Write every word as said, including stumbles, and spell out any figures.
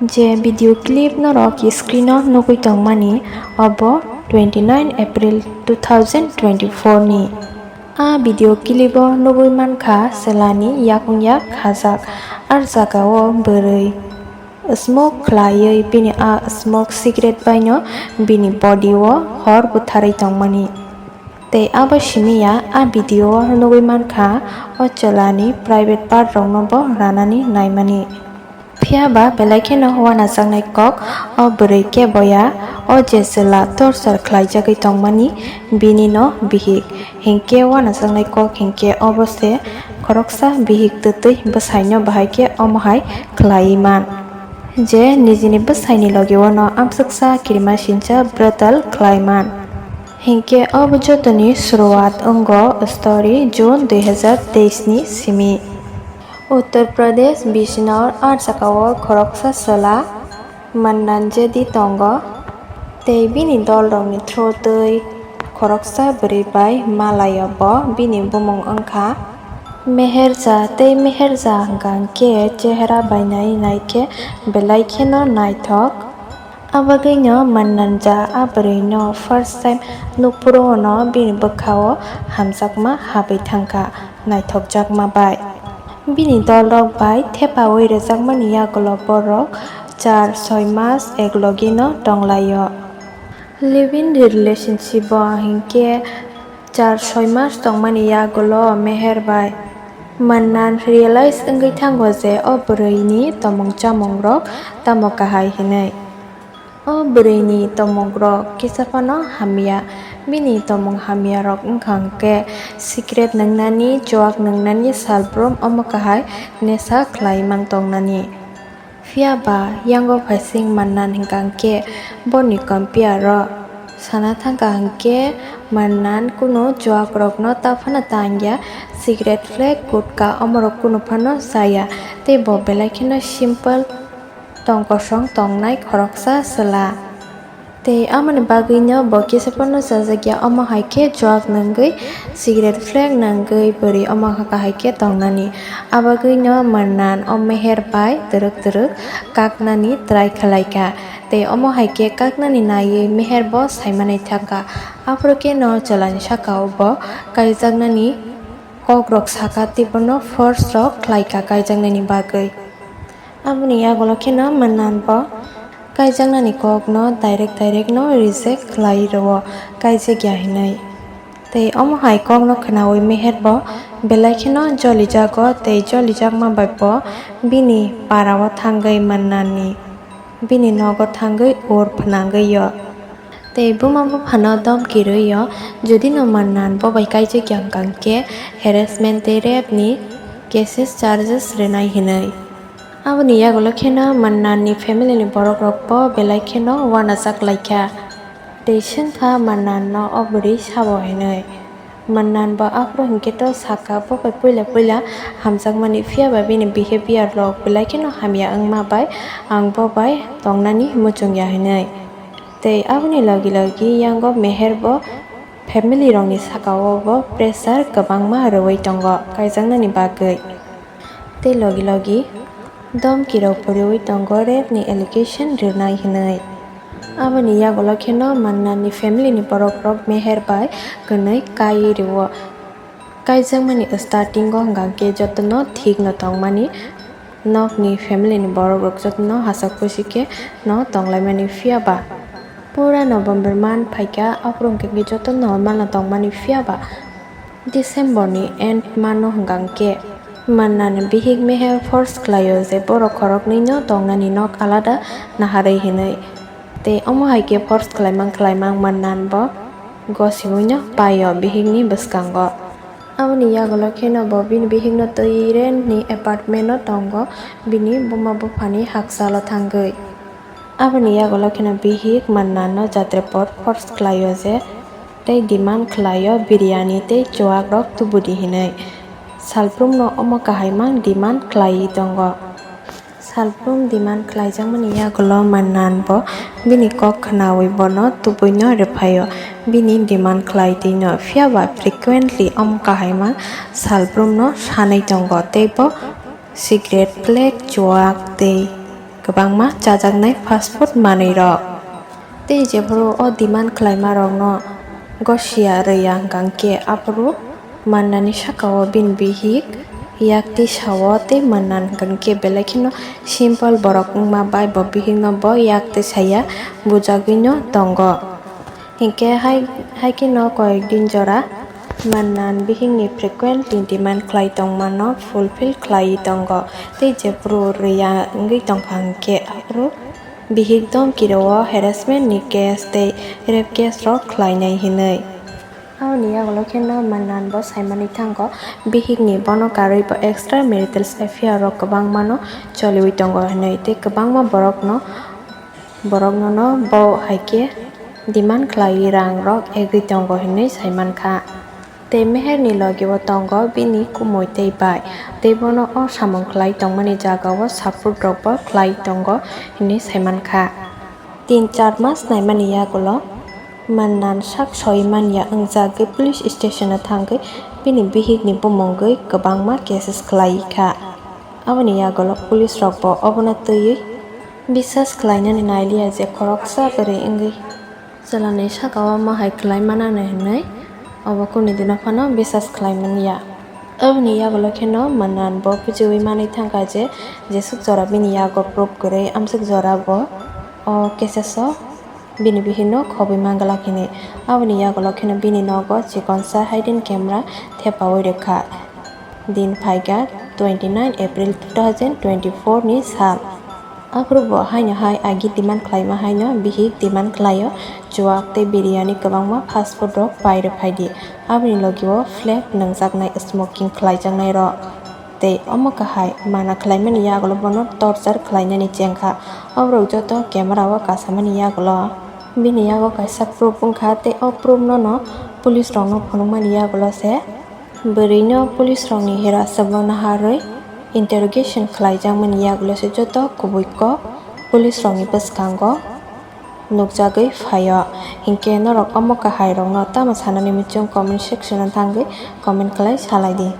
Je video clip norok screen o nugwi tongmani, obo twenty nine April two thousand twenty four ni. A video clip o nugwi mankha, selani yakung yak khajak, ar jaga o bwrwi smoke khlaiwi bini a smoke cigarette bai no bini body o hor butharwi tongmani. Tei abo simi ya, a video o nugwi mankha, o chwla ni private part rok no bo ranani naimani. Phiya ba belai kheno uanajaknai kok o bwrwi kebo ya, o je chwla torchar khlaijagwi tongmani bini no bihik. Hinkhe uanajaknai kok hinkhe obo se khoroksa bihik twtwi bwsai no bahai khe omo hai khlaiwi man. Je nijini bwsai ni logi o no amswksa kirima sincha brutal khlai man. Hinkhe obo jotoni suruat wngo story June dui hazar teis ni simi. Uttar Pradesh, Bijnor, a jaga o khoroksa chwla Mannan Jedi tongo, tei bini dolrokni through twi khoroksa bwrwi bai malaio bo bini bumung wngkha Meherja, tei Meherja hwnkha khe chehra bai nai nai khe belai kheno naithok. Abagwino Mannan ja a bwrwino first time nukphuru ono bini bwkhao hamjakma habwi thangkha naithokjakma bai. Bini dolrok bai thepaui rwjakmani yagulo borok char soi mas eklogino tonglaio. Live-in relationship o hinkhe char soi mas tongmani yagulo Meher bai Mannan realize wngwi thango je o bwrwini tomung chamungrok tamo kahai hinwi. O bwrwini tomungrok kisa phano hamya. Bini tomung hamyarok wngkha hwnkhe cigarette nwngnani, chuak nwngnani, salbrum omo kahai nesa khlai mang tongnani. Phiya ba yango phaising Mannan hwnkha hwnkhe boni compare o sana thangkha hwnkhe Mannan kunu chuakrokno ta phano ta wngya, cigarette, flake, gutka omorok kunu phano chaya tei bo belai kheno simple tong kosong tongnai khoroksa chwla. Tei amoni bagwino bo kisa phano chajakya, omo hai khe chuak nungwi, cigarette flake nungwi bwrwi omo kahai khe tongnani. Abagwino Mannan o Meher bai twrwk twrwk kaknani try khlaikha. Tei omo hai khe kaknani naiwi Meher bo saimani thangkha. Aphuru khe no chwlani saka o bo kaijaknani kokrok saka tei bono force rok khlaikha kaijaknani bagwi. Aboni yagulo kheno Mannan bo kaijaknani kokno direct direct no reject khlai rwo, kaijakya hinwi. Tei omo hai kokno khnaui Meher bo belai kheno jolijago tei jolijakma bai bo bini para o thangwi Mannanni bini nogo thangwi ur phnangwi o. Tei buma buphano domki rwi o, jodi no Mannan bo bai kaijakya hwnkha hwnkhe harassment tei rape ni cases charges rwnai hinwi. Aboni yagulo kheno Mannan ni family ni borok rok bo belai kheno uanajak laikha. Tei swngkha Mannan no o bwrwi sabo hinwi. Mannan bo aphuru hinkhe to sakha, bo bai puila puila hamjakmani, phiya ba bini behavior rok belai kheno hamya wngma bai ang bo bai tongnani muchungya hinwi. Tei aboni logi logi yango Meher bo family rokni saka o bo pressure kwbangma rwui tongo kaijaknani bagwi. Tei logi logi domki rok poriui tongo rape ni allegation rwnai hinwi. Aboni yagulo kheno Mannan ni family ni borok rok Meher bai kwnwi kai rwo. Kaijakmani starting o hwnkha khe jotono thik no tongmani, nokni family ni borok rok jotono hachak pusi khe no tonglaimani, phiya ba pura November month phaikha, aphuru hwnkhe joto normal no tongmani, phiya ba December ni end month o hwnkha khe Mannan ni bihik Meher force khlaio je borok khoroknwi no tongnani nok alada naharwi hinwi. Tei omo hai khe force khlaimang khlaimang Mannan bo gosiui no paio bihik ni bwskango. Aboni yagulo kheno bo bini bihik no twi rent ni apartment o tongo, bini buma buphani hakchalo thangwi. Aboni yagulo kheno bihik Mannan no jatrepot force khlaio je tei demand khlaio biryani tei chuak rok tubudi hinwi. Salbrum no omo kahai mang demand khlaiwi tongo. Salbrum demand khlaijakmani yagulo Mannan bo bini kok khnaui bono tubui no rwphaio. Bini demand khlai twi no, phiya ba frequently omo kahai mang salbrum no sanwi tongo tei bo cigarette, flake, chuak tei kwbangma chajaknai fast food manwi rok. Tei jephuru o demand khlaima rokno gosia rwya hwnkha khe aphuru mannani saka o bini bihik yak twi sao tei manna hwnkha khe belai kheno simple borok wngma bai bo bihikno bo yak twi saya bujagwino tongo. Hinkhe hai, hai kheno koyek din jora mannan bihikni frequently demand khlai tongmano fulfill khlaiwi tongo. Tei jephuru rwya wngwi tongkha hinkhe aphuru bihik domki rwo harassment ni case tei rape case rok khlainai hinwi. Aboni yagulo kheno mannan bo saimani thango bihikni bono karwi bo extra marital affair rok kwbangmano choliwi tongo hinwi tei kwbangma borokno Borok nono bo hai khe demand khlaiwi rang rok egwi tongo hinwi sai mankha. Tei Meher ni logi o tongo bini kumui tei bai. Tei bono o samung khlai tongmani jaga o support rok bo khlai tongo hinwi sai mankha. Tin char mas naimani yagulo Mannan sak soi manya wngjagwi police station o thangwi bini bihik ni bumungwi kwbangma cases khlai kha. Aboni yagulo police rok bo obono twiwi Biswas khlainani nailiya je khoroksa bwrwi wngwi chwlani saka o mohai khlai manani hwnwi obo kunu dino phano biswas khlai manya. Aboni yagulo kheno Mannan bo bujiwi manwi thangkha je jesuk jora bini yago proof kwrwi amsuk jora bo o cases o bini bihikno khobwi manglak hinwi. Aboni yagulo kheno bini nogo chikonsa hidden camera thepawi rwkha. Din phaikha twenty nine April two thousand twenty four ni sal. Aphuru bo haino hai agi demand khlaima haino bihik demand khlaio chuak tei biryani kwbangma fast food rok pai rw phaidi. Aboni logi o flag nangjaknai smoking khlaijaknai rok. Tei omo kahai mana khlaimani yagulo bono torture khlainani chengkha. Oborok joto camera o kasamani yagulo bini yago kaisa proof wngkha tei o proof no no police rokno phunukmani yagulo se bwrwino police rokni hero aswkno naharwi interrogation khlaijakmani yagulo se joto kubui kok police rokni bwskango nukjagwi phaio. Hinkhe norok omo kahairokno tamo sanani muchung comment section o thangwi comment khlai salaidi.